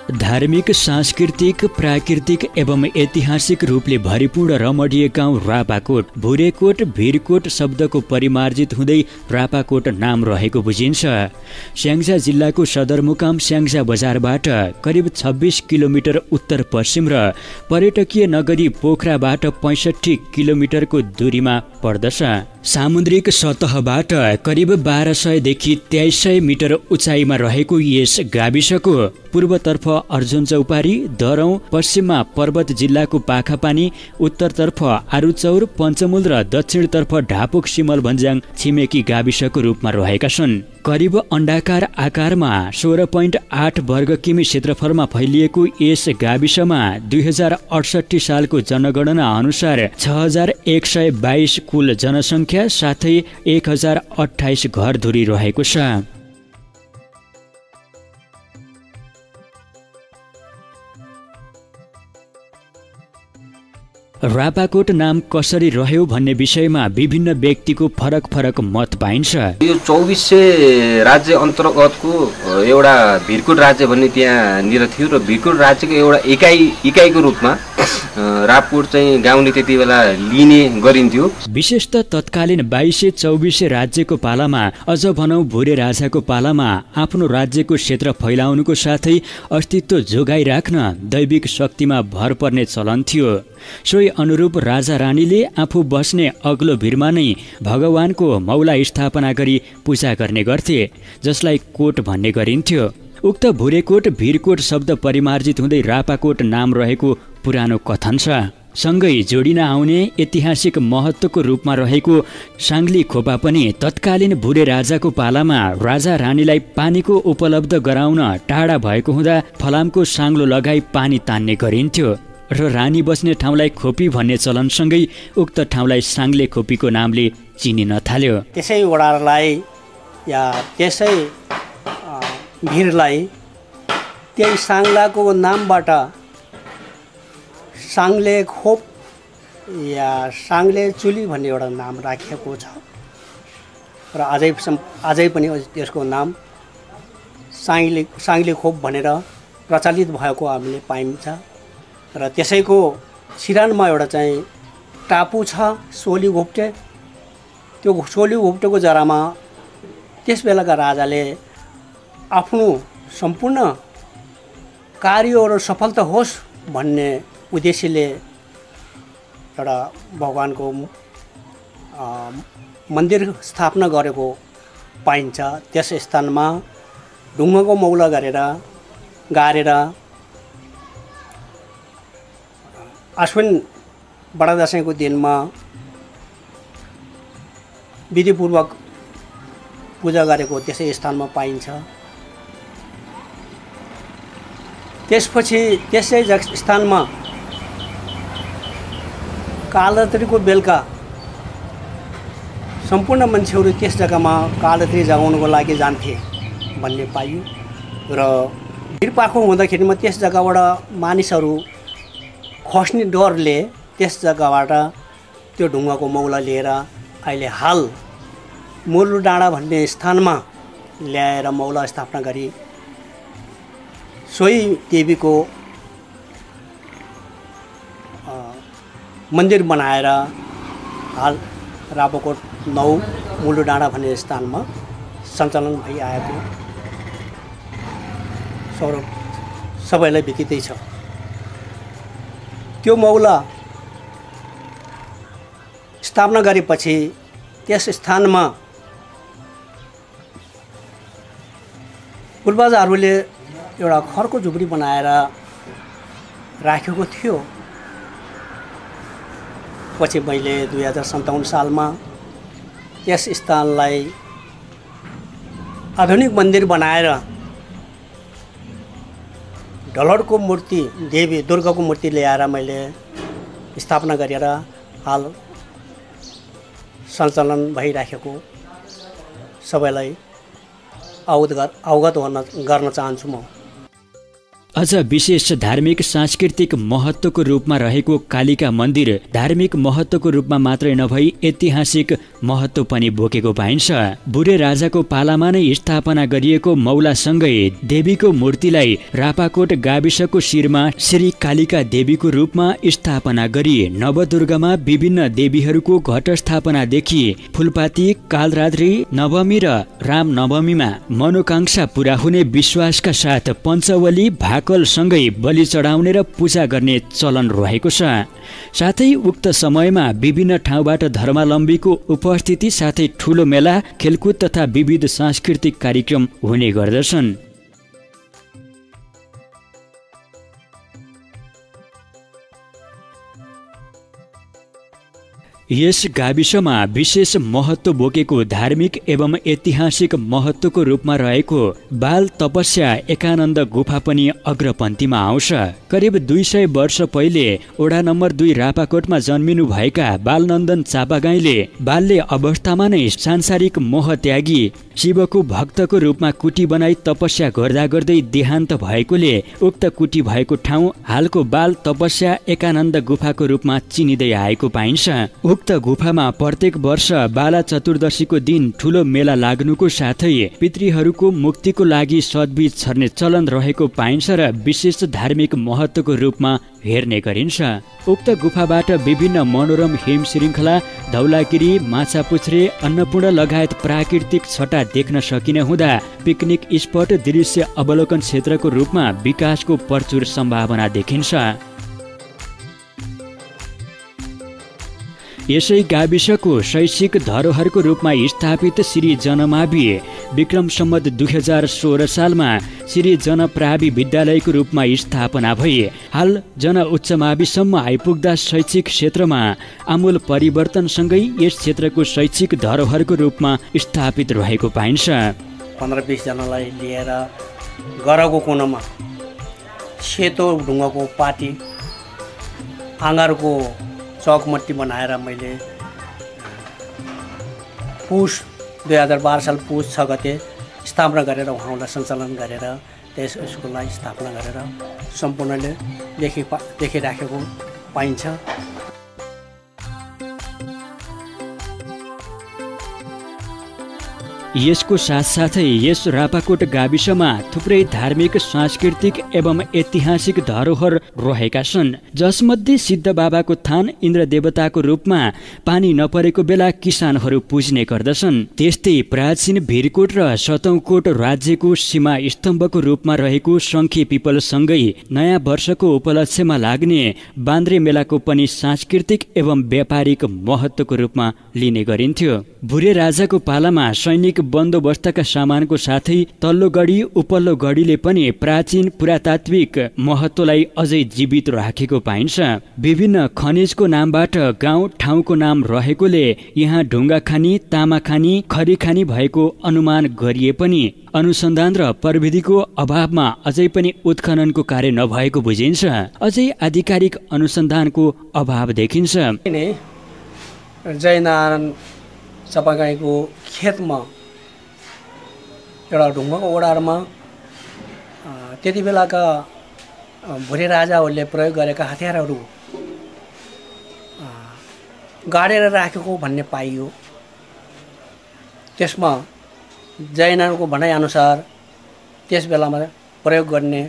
धार्मिक, सांस्कृतिक, प्राकृतिक एवं ऐतिहासिक रूपले भरिपूर्ण रमणीय गाउँ रापाकोट। भुरेकोट, भिरकोट शब्दको परिमार्जित हुँदै रापाकोट नाम रहेको बुझिन्छ। स्याङ्जा जिल्लाको सदरमुकाम स्याङ्जा बजारबाट करिब 26 किलोमिटर उत्तर पश्चिम र पर्यटकीय नगरी पोखराबाट 65 किलोमिटरको दूरीमा पर्दछ। सामुद्रिक सतहबाट करिब 1200 देखि 2300 मिटर उचाइमा रहेको यस गाविसको पूर्वतर्फ अर्जुन चौपारी, दरौं, पश्चिममा पर्वत जिल्लाको पाखापानी, उत्तरतर्फ आरुचौर, पञ्चमुल र दक्षिणतर्फ ढापुक सिमल भन्ज्याङ छिमेकी गाविसको रूपमा रहेका छन्। करिब अण्डाकार आकारमा 16.8 वर्ग किमी क्षेत्रफलमा फैलिएको यस गाविसमा 2068 सालको जनगणना अनुसार 6122 कुल जनसङ्ख्या साथै 1028 घरधुरी रहेको छ। रापाकोट नाम कसरी रह्यो भन्ने विषयमा विभिन्न व्यक्तिको फरक फरक मत पाइन्छ। यो 2400 राज्य अन्तर्गतको एउटा भिरकोट राज्य भन्ने त्यहाँनिर थियो र भिरकोट राज्यको एउटा इकाइको रूपमा रापकोट चाहिँ गाउँले त्यति बेला लिने गरिन्थ्यो। विशेष त तत्कालीन 2224 राज्यको पालामा, अझ भनौँ भुरे राजाको पालामा आफ्नो राज्यको क्षेत्र फैलाउनुको साथै अस्तित्व जोगाइराख्न दैविक शक्तिमा भर पर्ने चलन थियो। सोही अनुरूप राजा रानीले आफू बस्ने अग्लो भिरमा नै भगवानको मौला स्थापना गरी पूजा गर्ने गर्थे, जसलाई कोट भन्ने गरिन्थ्यो। उक्त भुरेकोट भिरकोट शब्द परिमार्जित हुँदै रापाकोट नाम रहेको पुरानो कथन छ। सँगै जोडिन आउने ऐतिहासिक महत्त्वको रूपमा रहेको साङ्ली खोपा पनि तत्कालीन भुरे राजाको पालामा राजा रानीलाई पानीको उपलब्ध गराउन टाढा भएको हुँदा फलामको साङ्लो लगाई पानी तान्ने गरिन्थ्यो र रानी बस्ने ठाउँलाई खोपी भन्ने चलनसँगै उक्त ठाउँलाई साङ्ले खोपीको नामले चिनिन थाल्यो। त्यसै वडालाई या त्यसै भिरलाई त्यही साङ्लाको नामबाट साङ्ले खोप या साङ्ले चुली भन्ने एउटा नाम राखिएको छ र अझै पनि त्यसको नाम साङ्ले खोप भनेर प्रचलित भएको हामीले पाइन्छ। र त्यसैको सिरानमा एउटा चाहिँ टापु छ सोली घोप्टे। त्यो सोली घोप्टेको जरामा त्यस बेलाका राजाले आफ्नो सम्पूर्ण कार्यहरू सफलता होस् भन्ने उद्देश्यले एउटा भगवानको मन्दिर स्थापना गरेको पाइन्छ। त्यस स्थानमा ढुङ्गाको मौला गारेर आश्विन बडा दशैँको दिनमा विधिपूर्वक पूजा गरेको त्यसै स्थानमा पाइन्छ। त्यसपछि त्यसै स्थानमा कालरात्रिको बेलुका सम्पूर्ण मान्छेहरू त्यस जग्गामा कालरात्रि जगाउनको लागि जान्थे भन्ने पाइयो र भिरपाखो हुँदाखेरिमा त्यस जग्गाबाट मानिसहरू खस्ने डरले त्यस जग्गाबाट त्यो ढुङ्गाको मौला लिएर अहिले हाल मुरु डाँडा भन्ने स्थानमा ल्याएर मौला स्थापना गरी सोही देवीको मन्दिर बनाएर हाल रापाकोट 9 मुलु डाँडा भन्ने स्थानमा सञ्चालन भइआएको सबैलाई विदितै छ। त्यो मौला स्थापना गरेपछि त्यस स्थानमा पूर्वजहरूले एउटा खरको झुपडी बनाएर राखेको थियो। पछि मैले 2057 सालमा त्यस स्थानलाई आधुनिक मन्दिर बनाएर ढलडको मूर्ति देवी दुर्गाको मूर्ति ल्याएर मैले स्थापना गरेर हाल सञ्चालन भइराखेको सबैलाई अवगत गर्न चाहन्छु म। अझ विशेष धार्मिक सांस्कृतिक महत्त्वको रूपमा रहेको कालिका मन्दिर धार्मिक महत्त्वको रूपमा मात्रै नभई ऐतिहासिक महत्त्व पनि बोकेको पाइन्छ। बुढे राजाको पालामा नै स्थापना गरिएको मौलासँगै देवीको मूर्तिलाई रापाकोट गाविसको शिरमा श्री कालिका देवीको रूपमा स्थापना गरी नवदुर्गामा विभिन्न देवीहरूको घट स्थापनादेखि फुलपाती, कालरात्रि नवमी र राम नवमीमा मनोकांक्षा पूरा हुने विश्वासका साथ पञ्चवली भाकलसँगै बलि चढाउने र पूजा गर्ने चलन रहेको छ। साथै उक्त समयमा विभिन्न ठाउँबाट धर्मावलम्बीको उपस्थिति साथै ठूलो मेला, खेलकुद तथा विविध सांस्कृतिक कार्यक्रम हुने गर्दछन्। यस गाविसमा विशेष महत्त्व बोकेको धार्मिक एवं ऐतिहासिक महत्त्वको रूपमा रहेको बाल तपस्या एकानन्द गुफा पनि अग्रपन्थीमा आउँछ। करिब 200 वर्ष पहिले वडा नम्बर 2 रापाकोटमा जन्मिनु भएका बालनन्दन चापागाईले बाल्य अवस्थामा नै सांसारिक मोह त्यागी शिवको भक्तको रूपमा कुटी बनाई तपस्या गर्दा गर्दै देहान्त भएकोले उक्त कुटी भएको ठाउँ हालको बाल तपस्या एकानन्द गुफाको रूपमा चिनिँदै आएको पाइन्छ। उक्त गुफामा प्रत्येक वर्ष बाला चतुर्दशीको दिन ठूलो मेला लाग्नुको साथै पितृहरूको मुक्तिको लागि सद्बीज छर्ने चलन रहेको पाइन्छ र विशेष धार्मिक महत्त्वको रूपमा हेर्ने गरिन्छ। उक्त गुफाबाट विभिन्न मनोरम हिम श्रृङ्खला, धौलागिरी, माछापुच्छ्रे, अन्नपूर्ण लगायत प्राकृतिक छटा देख्न सकिने हुँदा पिकनिक स्पट, दृश्य अवलोकन क्षेत्रको रूपमा विकासको प्रचुर सम्भावना देखिन्छ। यसै गाविसको शैक्षिक धरोहरको रूपमा स्थापित श्री जनमावि विक्रम सम्वत 2016 सालमा श्री जनप्रावि विद्यालयको रूपमा स्थापना भई हाल जन उच्च माविसम्म आइपुग्दा शैक्षिक क्षेत्रमा आमूल परिवर्तनसँगै यस क्षेत्रको शैक्षिक धरोहरको रूपमा स्थापित रहेको पाइन्छ। 15-20 जनालाई लिएर गरको कुनामा सेतो ढुङ्गाको पाटी आँगारको चौकमट्टी बनाएर मैले पुस 2012 साल पुस 6 गते स्थापना गरेर उहाँलाई सञ्चालन गरेर त्यस स्कुललाई स्थापना गरेर सम्पूर्णले देखिराखेको पाइन्छ। यसको साथसाथै यस रापाकोट गाविसमा थुप्रै धार्मिक, सांस्कृतिक एवं ऐतिहासिक धरोहर रहेका छन्, जसमध्ये सिद्ध बाबाको थान इन्द्र देवताको रूपमा पानी नपरेको बेला किसानहरू पुज्ने गर्दछन्। त्यस्तै प्राचीन भिरकोट र सतौकोट राज्यको सीमा स्तम्भको रूपमा रहेको शङ्खे पिपलसँगै नयाँ वर्षको उपलक्ष्यमा लाग्ने बान्द्रे मेलाको पनि सांस्कृतिक एवं व्यापारिक महत्त्वको रूपमा लिने गरिन्थ्यो। भुरे राजाको पालामा सैनिक बन्दोबस्तका सामानको साथै तल्लो गढी उपल्लो गढीले पनि प्राचीन पुरातात्विक महत्त्वलाई अझै जीवित राखेको पाइन्छ। विभिन्न खनिजको नामबाट गाउँ ठाउँको नाम रहेकोले यहाँ ढुङ्गा खानी, तामा खानी, खरी खानी भएको अनुमान गरिए पनि अनुसन्धान र प्रविधिको अभावमा अझै पनि उत्खननको कार्य नभएको बुझिन्छ। अझै आधिकारिक अनुसन्धानको अभाव देखिन्छ। जयनारायण चापागाईको खेतमा एउटा ढुङ्गाको ओडारमा त्यति बेलाका भुरे राजाहरूले प्रयोग गरेका हतियारहरू गाडेर राखेको भन्ने पाइयो। त्यसमा जयनारायणको भनाइअनुसार त्यस बेलामा प्रयोग गर्ने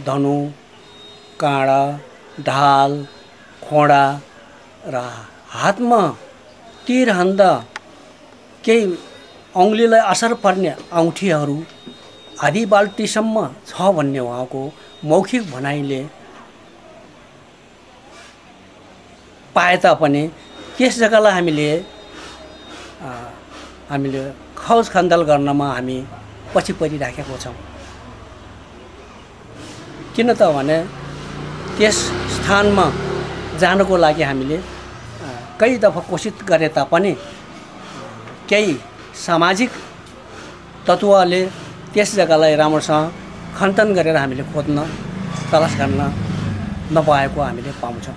धनु, काँडा, ढाल, खोडा र हातमा तीर हान्दा केही औँलीलाई असर पर्ने औँठीहरू आधी बाल्टीसम्म छ भन्ने उहाँको मौखिक भनाइले पाए तापनि त्यस जग्गालाई हामीले खोज खन्दाल गर्नमा हामी पछि परिराखेको छौँ। किन त भने त्यस स्थानमा जानको लागि हामीले कई दफा कोसिस गरे तापनि केही सामाजिक तत्त्वले त्यस जग्गालाई राम्रोसँग खनन गरेर हामीले खोज्न तलास गर्न नपाएको हामीले पाउँछौँ।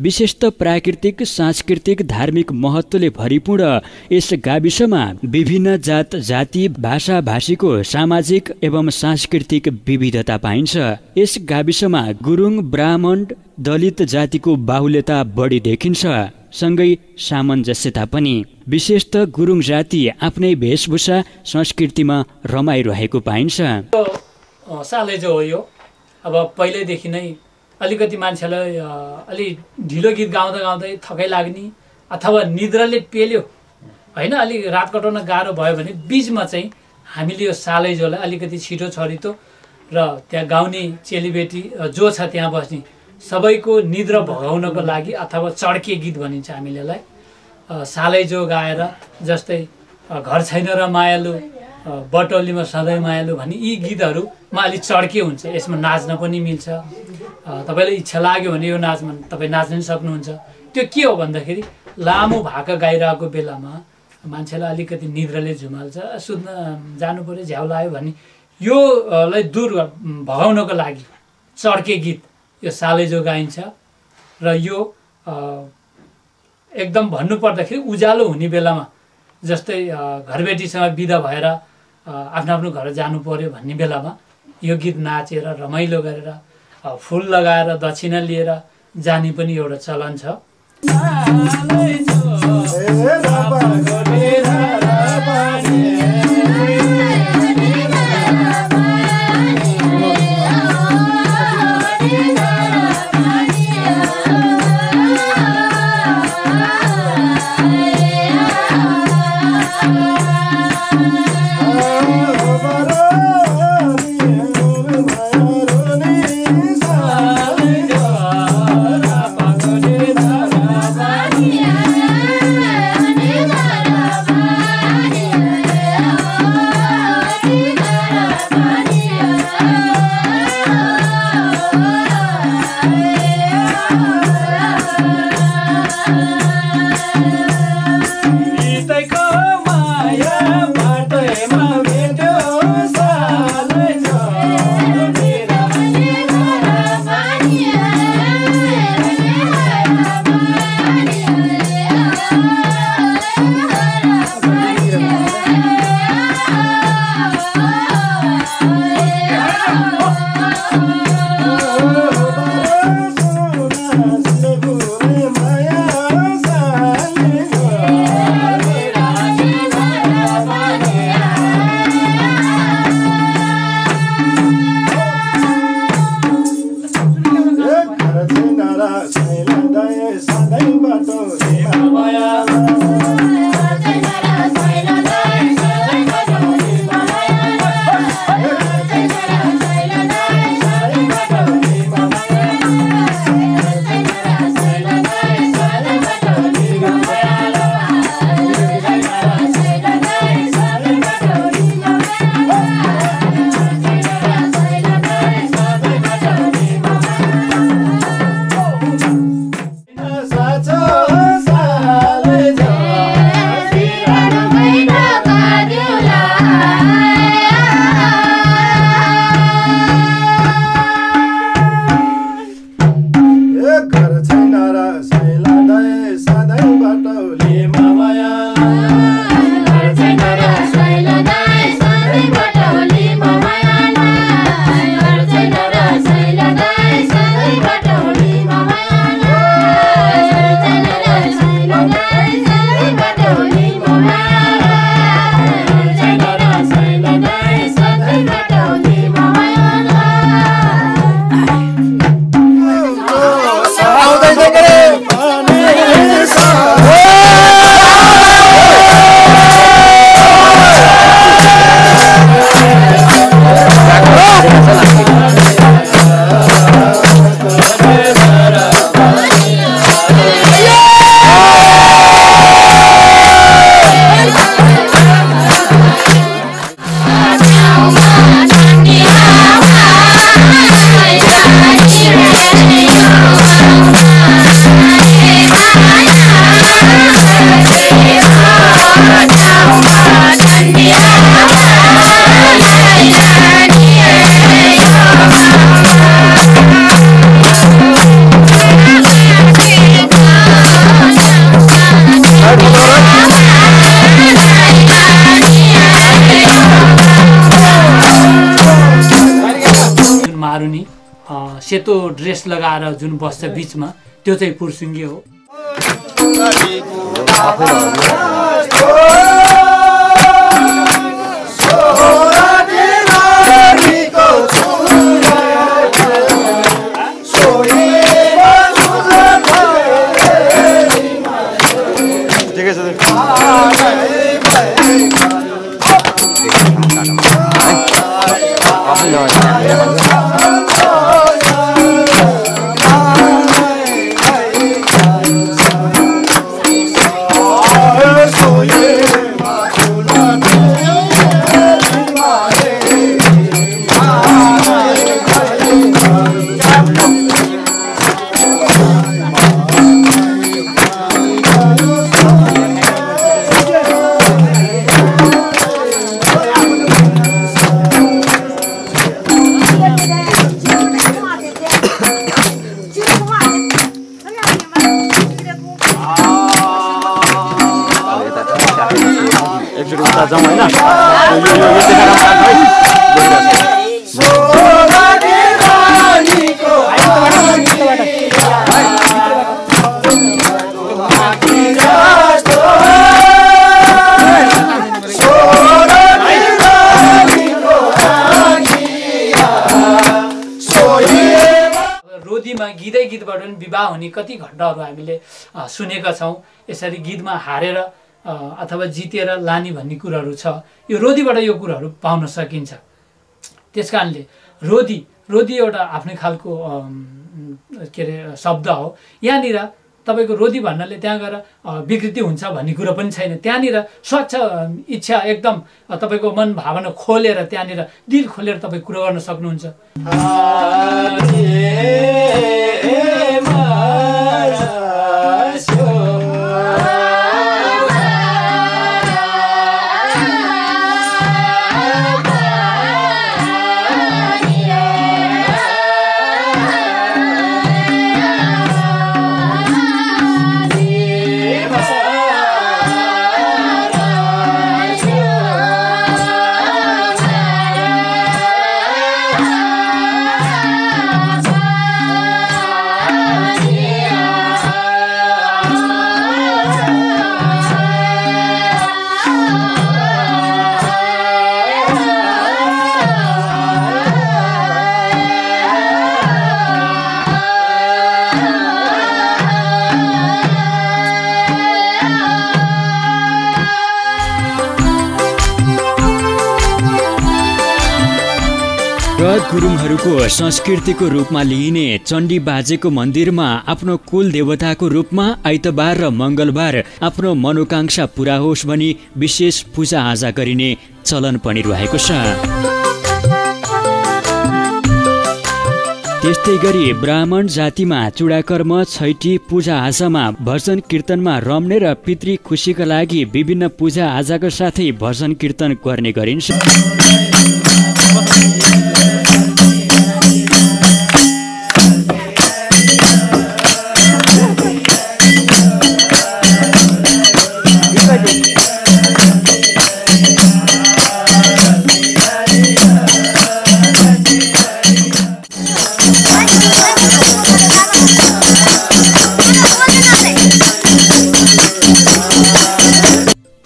विशेषतः प्राकृतिक, सांस्कृतिक, धार्मिक महत्त्वले भरिपूर्ण यस गाविसमा विभिन्न जात जाति, भाषा भाषीको सामाजिक एवं सांस्कृतिक विविधता पाइन्छ। यस गाविसमा गुरुङ, ब्राह्मण, दलित जातिको बाहुल्यता बढी देखिन्छ, सँगै सामञ्जस्यता पनि। विशेषतः गुरुङ जाति आफ्नै वेशभूषा संस्कृतिमा रमाइरहेको पाइन्छ। सालैजो हो यो। अब पहिल्यैदेखि नै अलिकति मान्छेलाई अलि ढिलो गीत गाउँदा गाउँदै थकाइ लाग्ने अथवा निद्राले पेल्यो होइन, अलिक रात कटाउन गाह्रो भयो भने बिचमा चाहिँ हामीले यो सालैजोलाई अलिकति छिटो छरितो र त्यहाँ गाउने चेलीबेटी जो छ त्यहाँ बस्ने सबैको निद्रा भगाउनको लागि अथवा चड्के गीत भनिन्छ हामीले यसलाई, सालैजो गाएर जस्तै घर छैन र मायालु, बटौलीमा सधैँ मायालु भन्ने यी गीतहरूमा अलिक चड्के हुन्छ। यसमा नाच्न पनि मिल्छ। तपाईँलाई इच्छा लाग्यो भने यो नाचमा तपाईँ नाच्न पनि सक्नुहुन्छ। त्यो के हो भन्दाखेरि लामो भाका गाइरहेको बेलामा मान्छेलाई अलिकति निद्राले झुमाल्छ, सुत्न जानु पऱ्यो, झ्याउ लाग्यो भने योलाई दूर भगाउनको लागि चड्के गीत यो सालैजो गाइन्छ। र यो एकदम भन्नुपर्दाखेरि उज्यालो हुने बेलामा जस्तै घरबेटीसँग बिदा भएर आफ्नो आफ्नो घर जानु पर्यो भन्ने बेलामा यो गीत नाचेर रमाइलो गरेर फुल लगाएर दक्षिणा लिएर जाने पनि एउटा चलन छ। सेतो ड्रेस लगाएर जुन बस्छ बिचमा त्यो चाहिँ पुर्सुङ्गे हो। गीतबाट पनि विवाह हुने कति घटनाहरू हामीले सुनेका छौँ। यसरी गीतमा हारेर अथवा जितेर लाने भन्ने कुराहरू छ। यो रोदीबाट यो कुराहरू पाउन सकिन्छ। त्यस कारणले रोदी एउटा आफ्नै खालको के अरे शब्द हो। यहाँनिर तपाईँको रोदी भन्नाले त्यहाँ गएर विकृति हुन्छ भन्ने कुरो पनि छैन। त्यहाँनिर स्वच्छ इच्छा एकदम तपाईँको मन भावना खोलेर त्यहाँनिर दिल खोलेर तपाईँ कुरो गर्न सक्नुहुन्छ। गुरुङहरूको संस्कृतिको रूपमा लिइने चण्डी बाजेको मन्दिरमा आफ्नो कुल देवताको रूपमा आइतबार र मङ्गलबार आफ्नो मनोकांक्षा पूरा होस् भनी विशेष पूजा आजा गरिने चलन पनि रहेको छ। त्यस्तै गरी ब्राह्मण जातिमा चूडाकर्म, छैटी, पूजा आजामा भजन कीर्तनमा रम्ने र पितृ खुसीका लागि विभिन्न पूजा आजाका साथै भजन कीर्तन गर्ने गरिन्छ।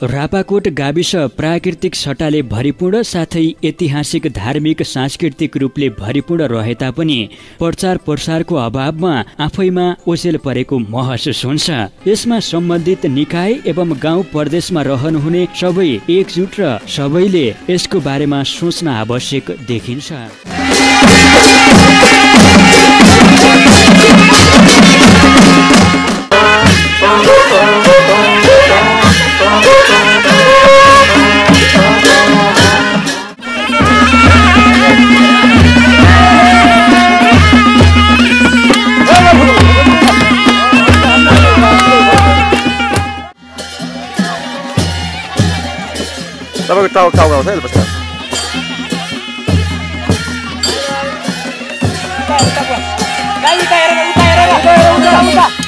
रापाकोट गाविस प्राकृतिक सट्टाले भरिपूर्ण साथै ऐतिहासिक धार्मिक सांस्कृतिक रूपले भरिपूर्ण रहे तापनि प्रचार प्रसारको अभावमा आफैमा ओझेल परेको महसुस हुन्छ। यसमा सम्बन्धित निकाय एवं गाउँ प्रदेशमा रहनुहुने सबै एकजुट र सबैले यसको बारेमा सोच्न आवश्यक देखिन्छ। तपाईँको टाउ टाउ आउँछ है बस्दा उता हेरेर